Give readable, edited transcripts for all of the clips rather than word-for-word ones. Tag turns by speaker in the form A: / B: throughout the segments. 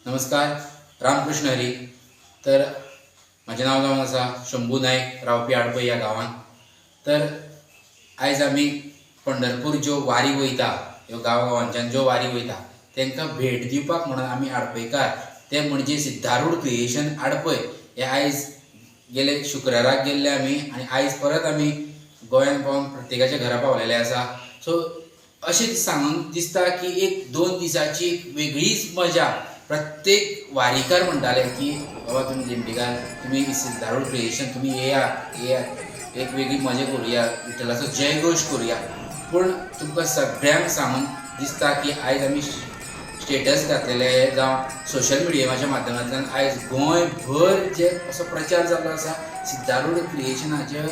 A: नमस्कार, रामकृष्ण हरी. तर म्हाजें नांव जावन आसा शंभू नायक, रावपी आडपय ह्या गांवांत. तर आयज आमी पंढरपूर ज्यो वारी वयता, ह्यो गांवागांवांच्यान ज्यो वारी वयता तांकां भेट दिवपाक म्हणून आमी आडपयकार, ते म्हणजे सिद्धारूढ क्रिएशन आडपय हे आयज गेले शुक्राराक गेल्ले आमी आनी आयज परत आमी गोंयांत पावून प्रत्येकाच्या घरा पावलेले आसा. सो अशें सांगून दिसता की एक दोन दिसाची एक वेगळीच मजा. प्रत्येक वारीकार म्हणटाले की बाबा तुमी दिंडीकार, तुमी सिद्धारूढ क्रिएशन, तुमी येयात येयात, एक वेगळी मजा करुया, विठ्ठलाचो जयघोश करुया. पूण तुमकां सगळ्यांक सांगून दिसता की आयज आमी स्टेटस घातलेले जावं सोशल मिडियाच्या माध्यमांतल्यान आयज गोंयभर जे असो प्रचार जाल्लो आसा सिद्धारूढ क्रिएशनाचे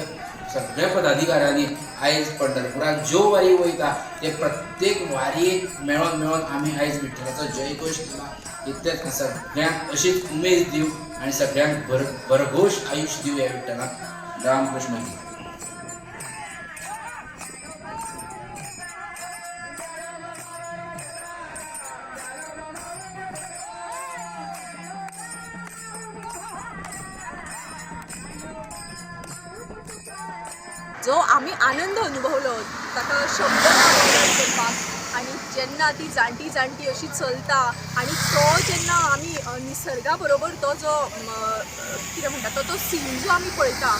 A: सगळ्या पदाधिकाऱ्यांनी आयज पंढरपुराक ज्यो वारी वयता ते प्रत्येक वारयेक मेळोन मेळोन आमी आयज विठ्ठलाचो जयघोश केला. इतलेंच सगळ्यांक अशीच उमेद दिवं आनी सगळ्यांक भरघोश आयुश्य दिवं ह्या विठ्ठलाक. रामकृष्ण हरी.
B: जो आमी आनंद अनुभवलो ताका शब्द ना वर्णन करपाक. आनी जेन्ना ती जाणटी जाणटी अशी चलता आनी तो जेन्ना आमी निसर्गा बरोबर तो जो कितें म्हणटा तो तो सीन जो आमी पळयता,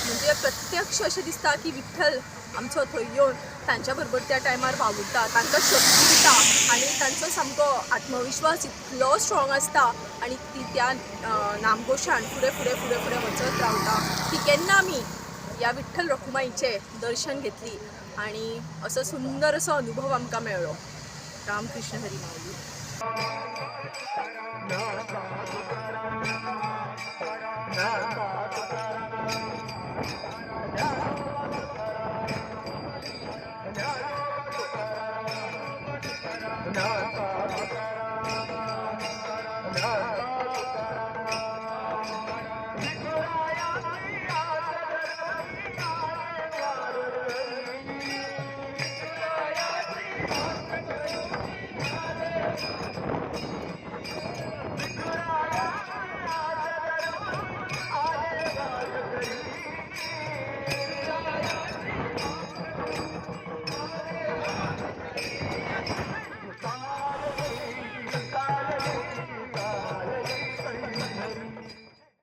B: म्हणजे प्रत्यक्ष अशें दिसता की विठ्ठल आमचो थंय येवन तांच्या बरोबर त्या टायमार वावुरता, तांकां शक्ती दिता आनी तांचो सामको आत्मविश्वास इतलो स्ट्रॉंग आसता आनी ती त्या नामघोशान फुडें फुडें फुडें फुडें वचत रावता की केन्ना आमी ह्या विठ्ठल रखुमाईचें दर्शन घेतली आनी असो सुंदर असो अनुभव आमकां मेळ्ळो. रामकृष्ण हरी माऊली.